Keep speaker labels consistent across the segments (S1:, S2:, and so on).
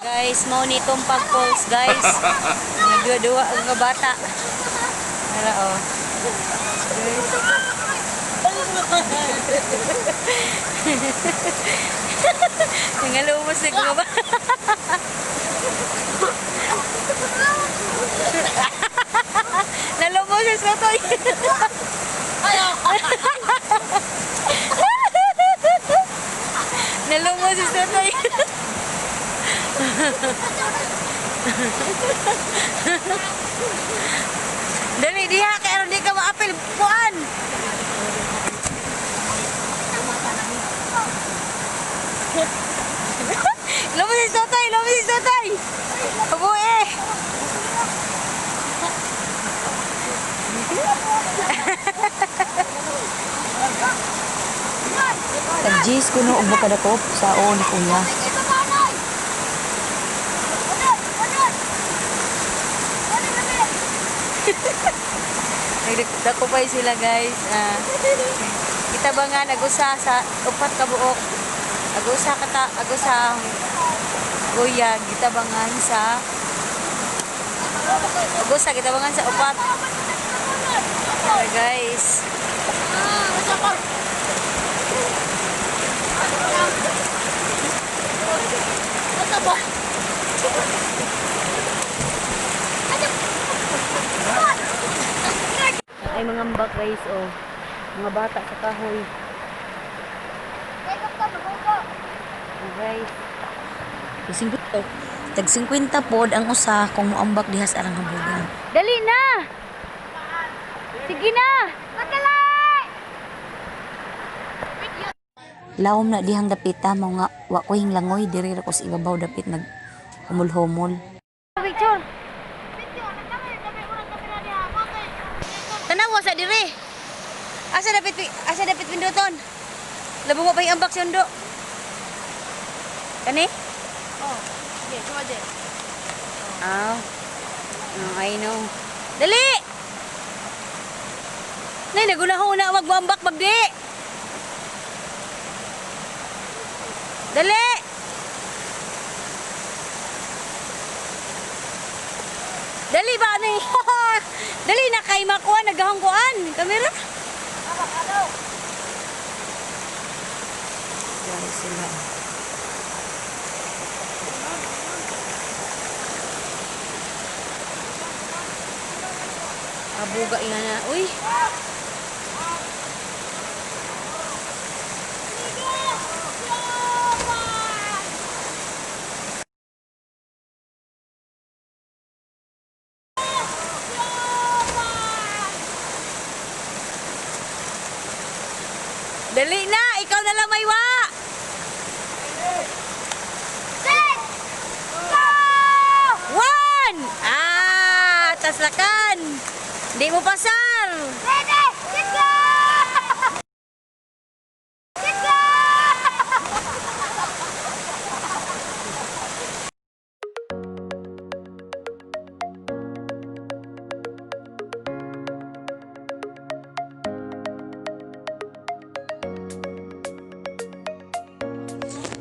S1: Guys, mao ni Tumpag Falls, guys. Nagduwa ang mga bata. Ara oh. Guys. Nangalumos na mga bata. Nalumos si Sotoy. Nalumos si Sotoy. Dali diha kay aron di ka maapil kuan. Lumos si Sotoy, lumos si Sotoy. Abo eh.
S2: Tag-gis kuno og makadakop sa ni kuya.
S1: Nagdakupay sila, guys. Ah, kita ba nga nagusa sa upat ka buok. Agusa kata agusa kuya kita bangan sa agusa kita bangan sa upat. Tara, guys. Ay, mga ambak, guys, oh. Mga bata sa kahoy. Oh, guys.
S2: Tag 50 pod ang usa kung moambak diha sa arang habugan.
S1: Dali na! Sige na!
S2: Lawom na dihang dapita mao nga wa ko hinglangoy, diri ra ko sa ibabaw dapit nag humol-humol.
S1: Picture. Tanawa sa dire. Asa dapit pinduton? Labo mo pa yung ambak sundo. Kani?
S3: Oh, sige, sumade.
S1: Ah. Oh, I know. Dali! Nay, naguna-huna magwambak magdi. Dali! Dali ba ni? Dali na kay makuha nagahong kuan. Kamera.
S2: Grabe sila.
S1: Abuga ina na. Uy. Dali na, ikaw na lang maywa. One! Ah, taslakan. Di mo pasar.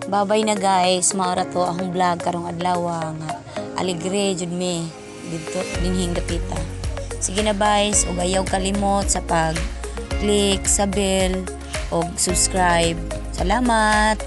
S2: Babay na, guys, maora to akong vlog karong adlaw nga aligre jud mi didto dinhing dapita. Sige na, guys, ug ayaw kalimot sa pag click sa bell og subscribe. Salamat.